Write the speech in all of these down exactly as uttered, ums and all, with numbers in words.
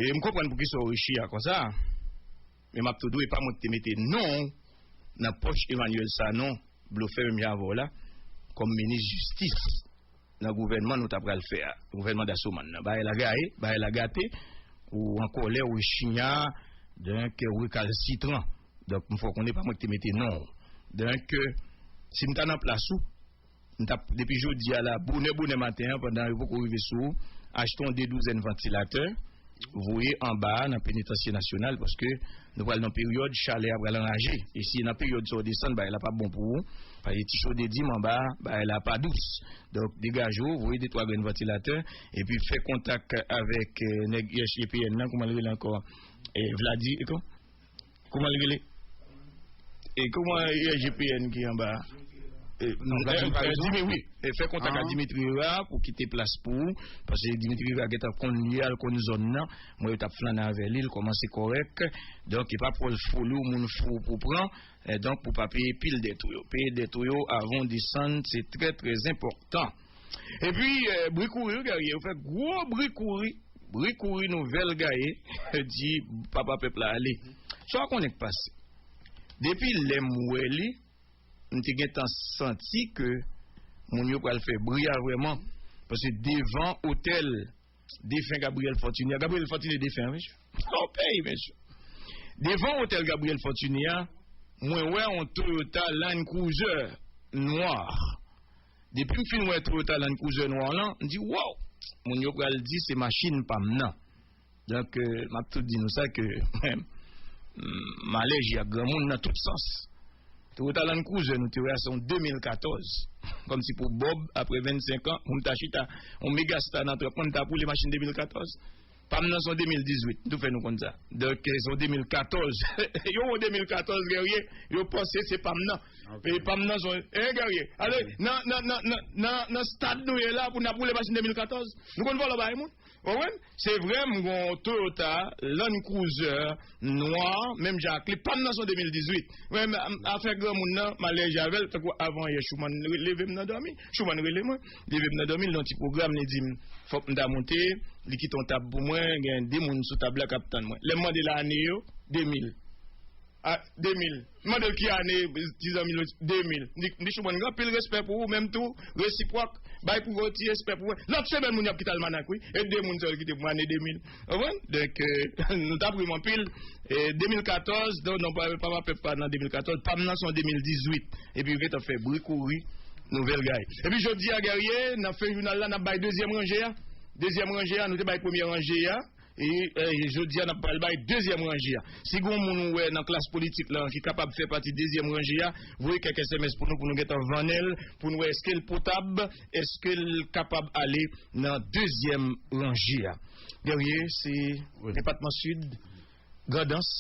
E m konprann poukisa w rechi a konsa. Men m ap tou di w, e pa mwen ki te mete non w nan pòch Emmanuel Sanon, blofè menm jan avè w la, kòm minis jistis nan gouvènman nou ta pral fè a, gouvènman Dasomann nan. Bagay la gaye, bagay la gate, ou an kòlè, ou rechinya, donk, ou rekalsitran. Donk, m fè w konnen e pa mwen ki te mete non w. Donk, si m ta nan plas ou, m t ap, depi jodi a la, bonè, bonè maten an, pandan yo poko rive sou ou, achte yon de douzèn vantilatè, voye anba a nan Penitansye Nasyonal, paske nou pral nan peryòd chalè a pral anraje. E si nan peryòd sa w desann, bagay la p ap bon pou ou, paske ti cho de dim anba a, bagay la pa dous. Donk, degaje w, voye de twa grenn vantilatè, epi fè kontak avèk, eh, nèg U S G P N nan, kòman l rele ankò? Eh, Vladi, e kò? Kòman l rele? E kòman U S G P N ki anba a? E, Vladimir eh, Parizeau? Dimi, wi. E fè kontak ak Dimitri Hérard pou kite plas pou ou, paske Dimitri Hérard gentan konn li a, l konn zòn nan. Mwen, yo t ap flannen avè li, l kòmanse kòrèk. Donk, e pa pwòl foli w, moun fou pou pran. E donk, pou pa peye pil dèt ou yo. Peye dèt ou yo avan w desann, se trè, trè enpòtan. Epi, eh, bri kouri, wi, Guerrier, yo fè gwo bri kouri. Bri kouri nouvèl gaye, di papa pèp la ale. Sa w konnen k pase? Depi lè m wè li, m te gentan santi ke moun yo pral fè bri a vrèman. Paske devan otèl defen Gabriel Fortuné a, Gabriel Fortuné defen, mesye. Nan peyi, mesye. Devan otèl Gabriel Fortuné a, mwen wè yon Toyota Land Cruiser nwa. Depi m fin wè Toyota Land Cruiser nwa lan, m di, "Wow!" Moun yo pral di se machin pa m nan. Donk, euh, m ap tou di nou sa ke mwen, m alèji ak granmoun nan tout sans. Toyota Land Cruiser nou te wè a se yon de mil katòz. Kòmsi pou Bob, apre vennsenk an, pou m ta chita, yon Megastar nan trant mwen, m ta boule machin de mil katòz. Pa m nan se yon de mil dizuit, m tou fè nou konn sa. Donk, se yon de mil katòz. Yo, yon de mil katòz, Guerrier, yo panse se pa m nan. E pa m nan se yon, eh, Guerrier, ale, nan, nan, nan, nan, nan, nan stad nou ye la, pou n ap boule machin de mil katòz. Nou konn vòlò bay moun. Ou konprann? Se vre, m gon Toyota Land Cruiser nwa, menm jan ak li, pa m nan se yon de mil dizuit. Mwen, m, m, afè granmoun nan, m alèji avè l, tankou avan yè, Chouman re-, leve m nan dòmi. Chouman rele mwen, leve m nan dòmi, l nan ti pwogram, li di m, fòk m ta monte, li kite yon tab pou mwen, gen de moun sou tab la k ap tann mwen. Lè m mande l ane yo, de mil. A, de mil. M mande l ki ane, ti zanmi l, de mil. M di, m di, Chouman, gen anpil respè pou ou, menm tou, resipwòk, bay pou ou ti respè pou mwen. Lòt semèn, moun y ap kite almanak, wi. E de moun sèl ki te pou mwen ane de mil. Ou konprann? Donk, euh, nou t ap ri m anpil. E de mil katòz, donk, non, pa, pa, pa, pa nan de mil katòz, pa m nan se yon de mil dizuit. Epi yo gentan fè bri kouri, nouvèl gaye. Epi jodi a, Guerrier, nan fen jounal la, n ap bay dezyèm ranje a. Dezyèm ranje a, nou te bay premye ranje a. E, e, jodi a, n ap pral bay dezyèm ranje a. Si gon moun ou wè nan klas politik la ki kapab fè pati dezyèm ranje a, voye kèk S M S pou nou, pou nou gentan vannen l, pou nou wè èske l potab, èske l kapab ale nan dezyèm ranje a. Guerrier, se Wi. Depatman Sid, Grandans,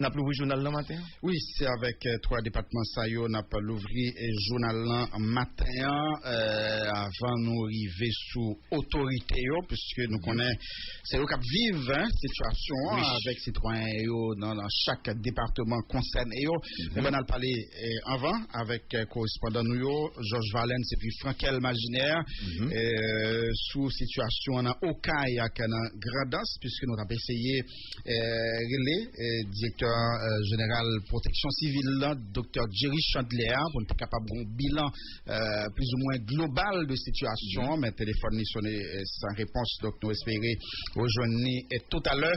n ap louvri jounal nan maten an. Wi, se avèk, eh, twa depatman sa yo n ap louvri, eh, jounal nan maten an, eh, avan nou rive sou otorite yo, piske nou konnen se yo k ap viv, hein, sitiyasyon an Wi. avèk sitwayen yo nan, nan chak depatman konsène yo. Men ban n al pale, eh, anvan avèk, eh, korespondan nou yo, Georges Valens epi Frankel Maginer, eh, sou sitiyasyon an nan Okay ak nan Grandans, piske nou t ap eseye eh, rele, eh, direktè, eh, jeneral pwoteksyon sivil la, doktè Jerry Chandler, pou n te kapab gen yon bilan, eh, plizoumwen global de sitiyasyon an, men telefòn li sone, eh, san repons, donk nou espere rejwenn li, eh, toutalè.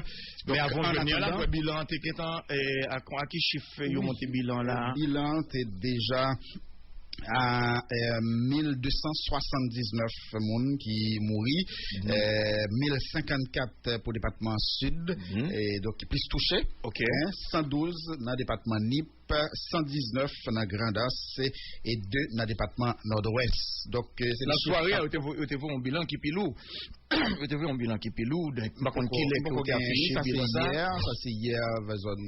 Men avan w jwenn li la, bilan an te gentan, eh, a, a ki chif yo monte bilan la? Bilan te deja a, eh, mil de san swasanndiznèf moun ki mouri, eh, mil senkannkat pou depatman Sid, e donk ki plis touche, hein, san douz nan depatman Nip, san diznèf nan Grandans e de nan depatman Nòdwès. Donk, eh, se nan sware a, yo te vo-, yo te voye yon bilan ki pi lou. Yo te voye yon bilan ki pi lou, donk m pa konn kilè ke yo te afiche bilan sa. Sa se yè, sa se yè, vè zòn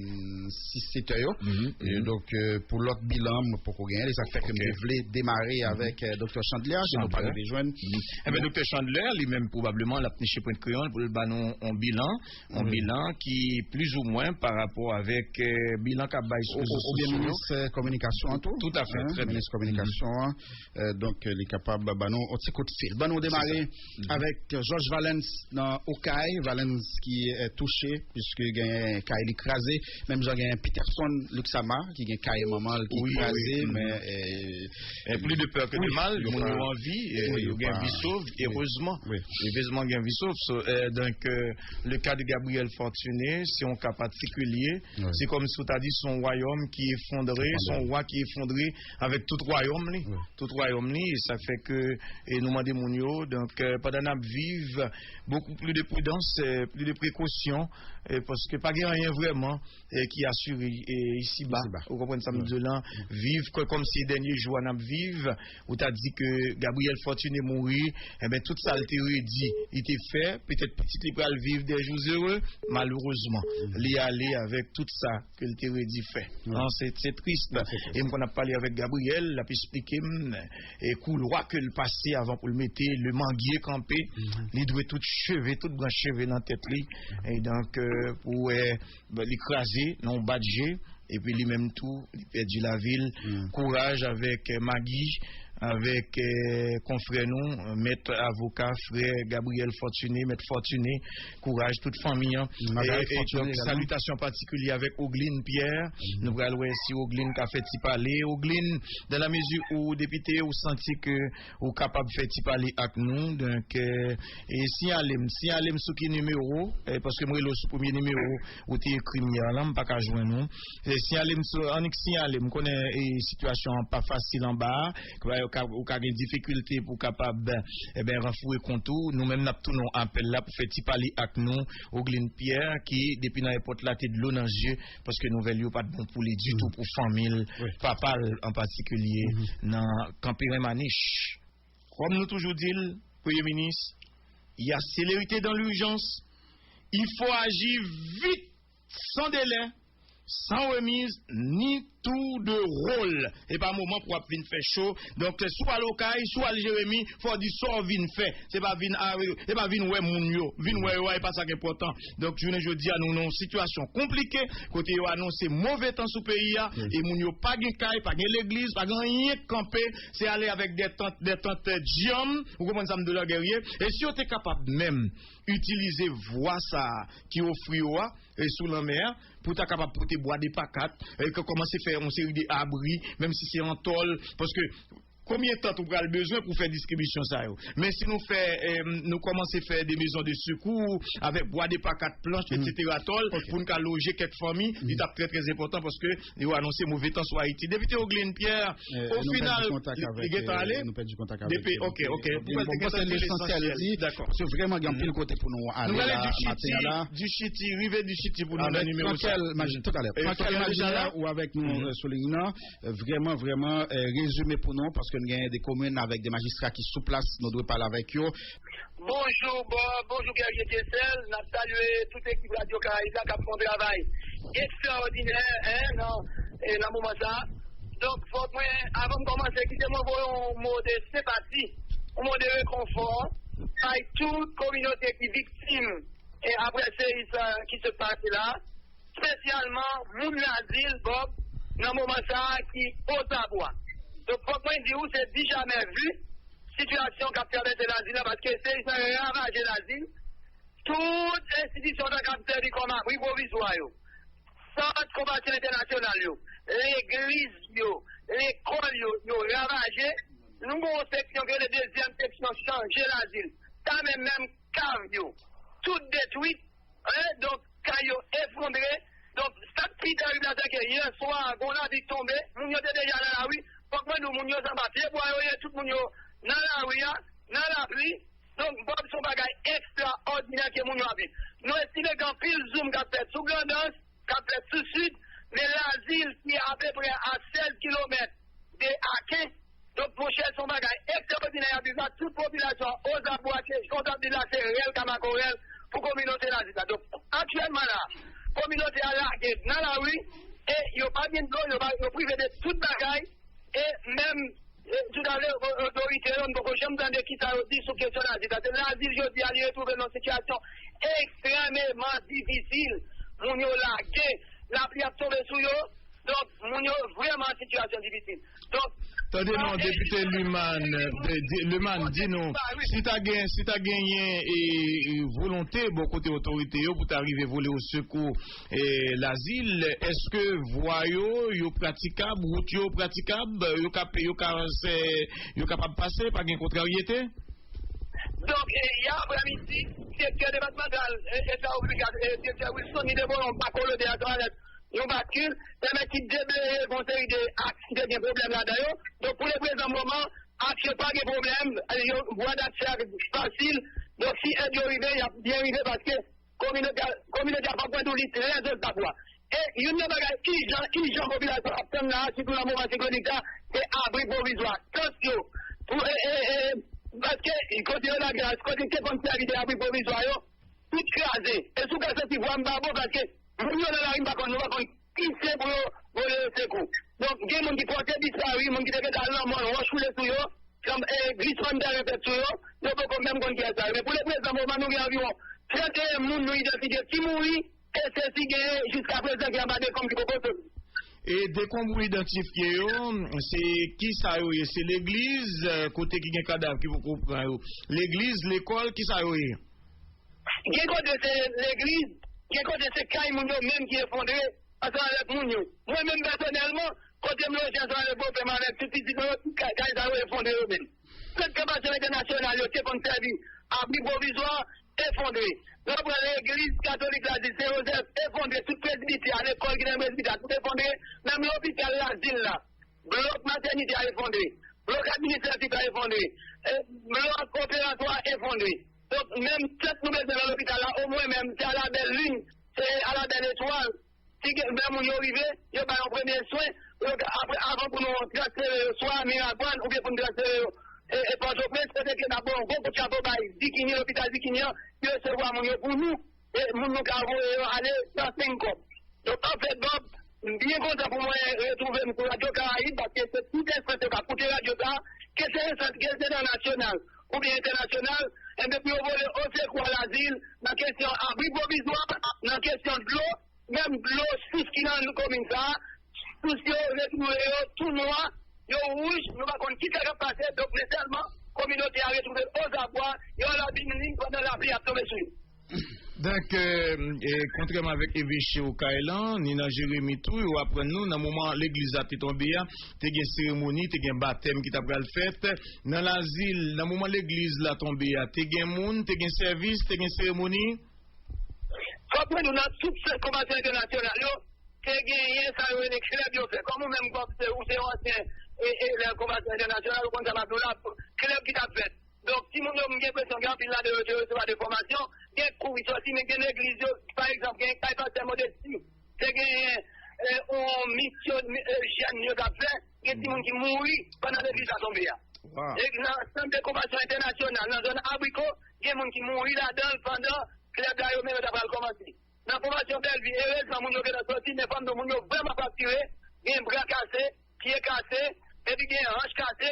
sis sèt è yo. E donk, eh, pou lòt bilan, mwen poko genyen li, sa k fè ke m te vle demare avèk, eh, doktè Chandler, ke nou pa rive jwenn. Enben, doktè Chandler, li menm, pwobableman, l ap niche pwent kreyon l pou l ba nou yon bilan, yon bilan ki plizoumwen pa rapò avèk, eh, bilan k ap bay sou rezo sosyo. Premye minis kominikasyon an tou. Tout à fait, très bien. Minis kominikasyon an. Donk, li kapab ban nou yon ti kout fil. Ban nou demare avèk Georges Valens nan Okay. Valens ki touche, piske gen kay li kraze. Menm jan gen Peterson Luxama, ki gen kay manman l ki kraze, men. Pli de pè ke de mal, moun yo an vi, yo gen vi sov, erezman. Erezman gen vi sov. Donk, le ka de Gabriel Fortuné, se yon ka patikilye. Se kòmsi w ta di se yon wayòm ki efondre, se yon wa ki efondre avèk tout wayòm li. Tout wayòm li, e sa fè ke nou mande moun yo, donk, pandan n ap viv, beaucoup plus de prudence, plus de précaution, paske pa gen anyen vrèman ki asire isiba. Ou konprann sa m di w lan? Viv kòmsi dènye jou a n ap viv, ou ta di ke Gabriel Fortuné mouri, enben, tout sa l te redi, li te fè, petèt pitit li pral viv des jours heureux, malerezman, li ale avèk tout sa ke l te redi fè. Se tris. E m konn ap pale avèk Gabriel, l ap esplike m koulwa ke l pase avan pou l mete le manguier kanpe. Li dwe tout cheve, tout branch cheve nan tèt li. E donk, pou wè, li kraze nan yon bat je. Epi li menm tou, li pèdi lavi l. Kouraj avèk Magi, avèk konfrè nou, mèt avoka, frè Gabriel Fortuné, mèt Fortuné, kouraj tout fanmi an. Donk, salitasyon patikilye avèk Ogline Pierre. Nou pral wè si Ogline ka fè ti pale. Ogline, dans la mesure où depite ou santi ke ou kapab fè ti pale ak nou. Donk, e siyale m, siyale m sou ki nimewo, paske m rele w sou premye nimewo ou te ekri m yè lan, m pa ka jwenn ou. Siyale m sou, annik siyale m, konnen sitiyasyon an pa fasil anba a, ou ka gen difikilte pou w kapab, enben, ranfoure kont ou. Nou menm n ap tounen w apèl la pou fè ti pale ak nou, Ogline Pierre, ki depi nan èpòt la te dlo nan zye, paske nouvèl yo pa t bon pou li ditou, pou fanmi l, papa l an patikilye, nan Kanperen Manich. Kòm nou toujou di l, Premye Minis, il y a célérité dans l'urgence, il faut agir vite, sans délai, sans remise, ni tour de rôle. E pa moman pou w ap vin fè cho. Donk, si w al Okay, si w al Jeremi, fò w di sa w vin fè. Se pa vin, e pa vin wè moun yo. Vin wè yo a, e pa sa k enpòtan. Donk, jounen jodi a, nou nan yon sitiyasyon konplike, kote yo anonse move tan sou peyi a, e moun yo pa gen kay, pa gen legliz, pa gen anyen k kanpe, se ale avèk de tant, de tant dyanm, ou konprann sa m di w la, Guerrier? E si yo te kapab menm itilize vwa sa a ki ofri yo a, sou lanmè a, pou ta kapab pote bwa de pakat, kòmanse fè yon seri de abri, menm si se an tòl, paske konbyen tant ou pral bezwen pou fè distribisyon sa yo? Men si nou fè, nou kòmanse fè de maison de secours avèk bwa de pakat, planch, etsetera, tòl, pou n ka loje kèk fanmi, li t ap trè, trè enpòtan paske yo anonse move tan sou Ayiti. Depite Ogline Pierre, o final, li gentan ale? Depi, ok, ok. Pou mwen, te gentan di lesansyèl. Dakò. Paske vrèman, gen anpil kote pou nou ale la maten an la. Dichiti, rive Dichiti pou nou nan nimewo sa. Pran kèl majistra ou avèk nou sou liy nan? Vrèman, vrèman, rezime pou nou, paske nou gen de komin avèk de majistra ki sou plas, nou dwe pale avèk yo. Bonjou Bob, bonjou Guerrier Dieuseul, n ap salye tout ekip Radyo Karayib la k ap fè yon travay ekstraòdinè, en, nan, e, nan moman sa a. Donk, fòk mwen, avan m kòmanse, kite mwen voye yon mo de senpati, yon mo de rekonfò bay tout kominote ki viktim, e, aprè seri sa ki sot pase la, espesyalman moun Lazil, Bob, nan moman sa a ki ozabwa. Donk, fòk mwen di w, se dijamè vi sitiyasyon k ap travèse Lazil la, paske seri sa ravaje Lazil. Tout enstitisyon sa k ap sèvi kòm abri pwovizwa yo, sant konvasyon entènasyonal yo, legliz yo, lekòl yo, yo ravaje. Nou gen yon seksyon ki rele dezyèm seksyon, chanje Lazil. Sa menm, menm kav yo, tout detwi. Hein? Donk, kay yo efondre. Donk, sa k pi terib la, se ke yè swa, gen yon lapli k tonbe, moun yo te deja nan lari. Fòk mwen di w, moun yo se anba pye bwa yo ye, tout moun yo nan lari a, nan lapli. Donk, Bob, se yon bagay ekstraòdinè ke moun yo ap viv. Nou estime gen anpil zoom k ap fèt sou Grandans, k ap fèt sou Sid, men Lazil ki apeprè a sèz kilomèt de Aken. Donk, monchè, se yon bagay ekstraòdinè y ap viv la. Tout popilasyon an ozabwa, se jan w t ap di la, se rèl ka makorèl pou kominote Lazil la. Donk, aktyèlman la, kominote a lage nan lari e yo pa gen dlo, yo pa, yo prive de tout bagay. E menm, e, toutalè, o-, otorite yo, m poko janm tande kisa yo di sou kesyon Lazil. Paske Lazil, jodi a, li retwouve l nan sitiyasyon ekstrèmeman difisil. Moun yo lage, lapli ap tonbe sou yo. Donk, moun yo vrèman an sitiyasyon difisil. Donk, Tande non, Depite Luman, de- de- Luman, di nou, si ta gen, si ta genyen e, e, volonte bò kote otorite yo pou ta rive vole o sekou e, lazil, èske vwa yo, yo pratikab, wout yo pratikab, yo ka, yo ka, se- yo kapab pase, pa gen kontraryete? Donk, e, yè aprèmidi, direktè depatmantal e, eta obliga- e, direktè Wilson ni de Bolon pa kolode ansanm avèk yon batkil, pèmèt ki debleye yon seri de aks ki te gen pwoblèm ladan yo. Donk, pou le prezan moman, aks yo pa gen pwoblèm, yo vwa daksè fasil. Donk, si èd yo rive, y ap byen rive paske kominote a, kominote a pa pran tou li trè zòt pa bwa. E youn nan bagay ijan, ijan popilasyon ap tann la, sitou nan moman siklonik la, se abri pwovizwa. Tant yo, pou, e, e, e, paske kote yo lage a, kote te konn sèvi de abri pwovizwa yo, tout kraze. E si w ka santi vwa m pa bon, paske moun yo nan lari, m pa konn, nou pa konn ki sen pou yo vole yo sekou. Donk, gen moun ki pòte dispari, moun ki te gentan al nan mòn, wòch woule sou yo, glisman tèren fèt sou yo, yo poko menm konn kiyès sa yo. Men pou le prezan moman, nou gen anviwon trannteyen moun nou idantifye ki mouri, e se si genyen jiska prezan ki anba dekonm ki poko soti. E dekonm ou idantifye yo, se ki sa yo ye? Se legliz, kote ki gen kadav ki poko pran yo? Legliz, lekòl, ki sa yo ye? Gen kote se legliz, gen kote se kay moun yo menm ki efondre ansanm avèk moun yo. Mwen menm pèsonèlman, kote m loje ansanm avèk bòpè m avèk tout pitit mwen yo, tout kay, kay sa yo efondre yo menm. Sèt kanpasyon entènasyonal yo te konn sèvi abri pwovizwa, efondre. Lè w pran legliz katolik Lazil Sen Jozèf, efondre, tout presbitè a, lekòl ki nan presbitè a, tout efondre, menm lopital Lazil la, blòk matènite a efondre, blòk administratif la efondre, e, blòk operatwa a efondre. Donk, menm tant nou bezwen nan lopital la, omwen menm, se a la bèl lin, se a la bèl etwal. Si gen lè moun yo rive, yo ba yon premye swen, yo ka- apre, avan pou nou transfere yo swa Miragwàn oubyen pou nou transfere yo e, e Pòtoprens, kote ke n ap ba yon gwo kout chapo bay Zikini, lopital Zikini an, ki resevwa moun yo pou nou, e moun nou ka voye yo ale san senk kòb. Donk, anfèt, Bob, m byen kontan pou mwen retwouve m sou Radyo Karayib, paske se tout enstans yo ka koute radyo sa a, ke se enstans, ke se nan nasyonal oubyen entènasyonal, enben pou yo vole osekou a Lazil nan kesyon abri pwovizwa, nan kesyon dlo, menm dlo sous ki nan komin sa a, sous yo retwouve yo tou nwa, yo wouj, nou pa konn ki sa k ap pase, donk men sèlman kominote a retwouve l ozabwa, yo al abiminim pandan lapli ap tonbe sou yo. Donk, e, e, kontrèman avèk eveche Okay lan, ni nan Jeremi tou, yo aprann nou, nan moman legliz la te tonbe a, te gen seremoni, te gen batèm ki ta pral fèt. Nan Lazil, nan moman legliz la tonbe a, te gen moun, te gen sèvis, te gen seremoni? Fòk mwen di w, nan tout sant konvansyon entènasyonal yo, te genyen sa yo rele klèb yo fè. Kòm ou menm, Bob, se, ou se yon ansyen e, e, elèv konvansyon entènasyonal, ou konn sa m ap di w la, klèb ki t ap fèt. Donk, timoun yo, m gen enpresyon gen anpil ladan yo te resevwa de fòmasyon, gen kou ki sòti, men gen legliz yo, pa egzanp, gen kay pastè Modesti, te genyen e, yon misyon e, jèn yo t ap fè, gen timoun ki mouri pandan legliz la tonbe a. E nan sant de konvansyon entènasyonal, nan zòn Abriko, gen moun ki mouri ladan l pandan klèb la yo menm yo ta pral kòmanse. Nan konvansyon Bèlvi, erezman, moun yo gentan sòti, men fò m di w, moun yo vrèman fraktire, gen bra kase, pye kase, epi gen hanch kase,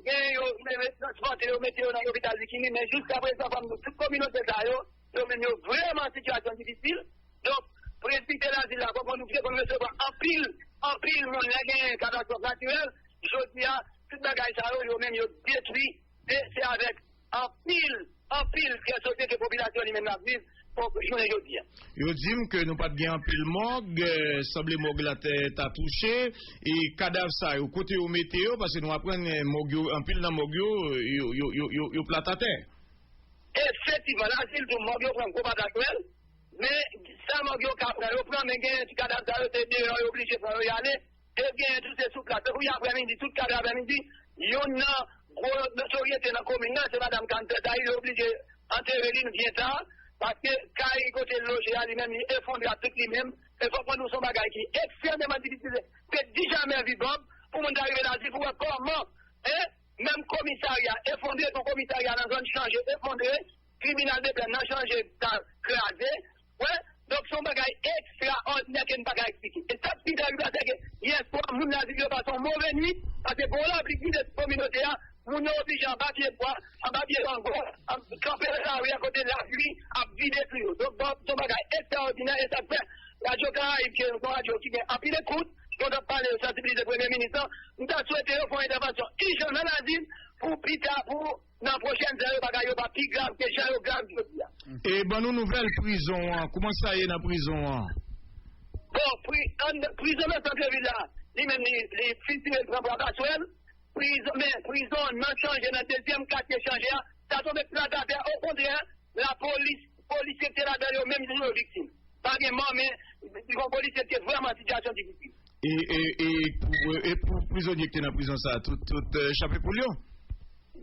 gen yo menm transpòte yo, mete yo nan lopital Zikini, men jiskaprezan, fò m di w, tout kominote sa yo, yo menm yo vrèman an sitiyasyon difisil. Donk, presbitè Lazil la, fò m di w, ki te konn resevwa anpil, anpil moun lè gen katastwòf natirèl, jodi a, tout bagay sa yo, yo menm yo detwi, e se avèk anpil, anpil kè sote ke popilasyon li menm l ap viv pou jounen jodi a. Yo di m ke nou pa t gen anpil mòg, e, sanble mòg la te ta touche, e kadav sa yo, kote yo mete yo, paske nou aprann, e, mòg yo, anpil nan mòg yo, yo, yo, yo, yo, yo plat atè. Efektivman, Lazil tou, mòg yo pran gwo patakwèl, men sa mòg yo ka pran, yo pran, men gen ti kadav sa yo, se deyò, yo oblije pran yo, y ale. E genyen tou se sou plas. Tankou yè aprèmidi, tout kadav aprèmidi, youn nan gwo notoryete nan komin nan, se madanm Kantè Tayi, li oblije antere li, l vyen ta, paske kay kote l loje a, li menm, li efondre ak tout li menm. E fòk mwen di w, se yon bagay ki ekstrèmeman difisil. Se di jamè vi Bob, pou moun ta rive Lazil, pou wè kòman, en, menm komisarya efondre, se yon komisarya nan zòn Chanje efondre, tribinal de pè nan Chanje ta kraze. Wè, donk se yon bagay ekstraòdinè ke n pa ka eksplike. E sa k pi tèrib la, se ke yè swa, moun Lazil yo pase yon move nwit, paske gwo lapli vide sou kominote a, moun yo oblije anba pye bwa, anba pye mango, kanpe nan lari a kote lapli ap vide sou yo. Donk, bon, se yon bagay ekstraòdinè, e sa k fè Radyo Karayib, ke se yon radyo ki gen anpil ekout, Yo t ap pale, yo sansibilize premye minis lan. M ta swete yo fè yon entèvansyon ijan nan lazil pou pita, pou nan pwochèn zè yo, bagay yo pa pi grav ke jan yo grav jodi a. E ban nou nouvèl prizon an, kouman sa ye nan prizon an? Bon, pri, an, prizon nan sant vil la, li menm li, li fizye, l pran bwa paswèl. Prizon, men prizon nan chanje, nan dezyèm katye chanje a, sa tonbe plat atè. Okontrè, lapolis, polisye ki te ladan yo menm tou yo viktim. Pa gen mò, men yon polisye ki te vrèman sitiyasyon difisil. E, e, e, pou, e pou prizonye ki te nan prizon sa, tout, tout eh, chape poul yo?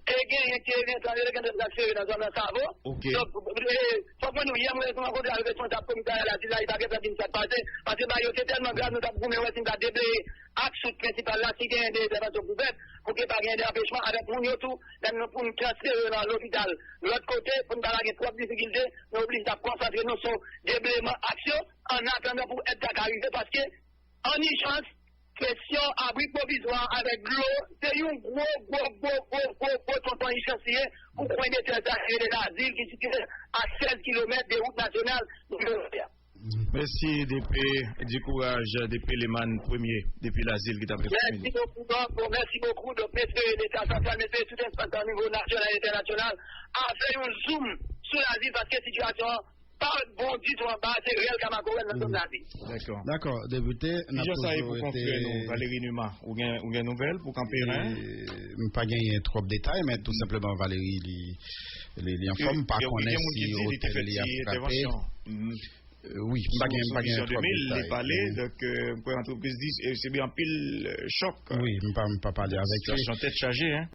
Te genyen ki te gen transfere nan zòn nan Savo. Ok. Donk, eh, fòk mwen nou, yè mwen rankontre avèk responsab komisarya la, di la, li pa gentan di m sa k pase, paske bagay yo te tèlman grav, nou t ap goumen wè si n ta debleye ak sout prensipal la, si genyen de entèvansyon pou fèt, pou ke pa genyen de anpechman avèk moun yo tou, lè nou pou n transfere yo nan lopital lòt kote, pou n pa lage twòp difikilte, nou oblije t ap konsantre nou sou debleyeman aksyon, an atandan pou èd la ka rive, paske an ijans, kesyon abri pwovizwa avèk dlo, se yon gwo, gwo, gwo, gwo, gwo, gwo tonton ijans li ye pou kwen de tè sa ki rele Lazil, ki sitiye a sèz kilomèt de wout nasyonal nimewo de a. Mèsi, D P, di kouraj, D P Leman premye, depi Lazil ki t ap reponn. Mèsi bokou, Dòk. Bon, mèsi bokou, Dòk. M espere Leta santral, m espere tout enstans o nivo nasyonal, entènasyonal, a fè yon zoom sou Lazil, paske sitiyasyon an pa bon ditou anba, se rèl ka makorèl nan zòn Lazil. Dakò. Dakò, depite, n ap toujou rete. Valery Numa, ou gen, ou gen nouvèl pou Kanperen? M pa genyen twòp detay, men tou senpleman Valery, li, li, li anfòm, m pa konnen si otèl li ap frape. Wi, m pa gen, m pa gen twòp detay. Li pale, donk, euh, m kwè antrepriz di, eh, sibi anpil, euh, chòk. Wi, m pa, m pa pale avèk li. Sitiyasyon tèt chaje, hein.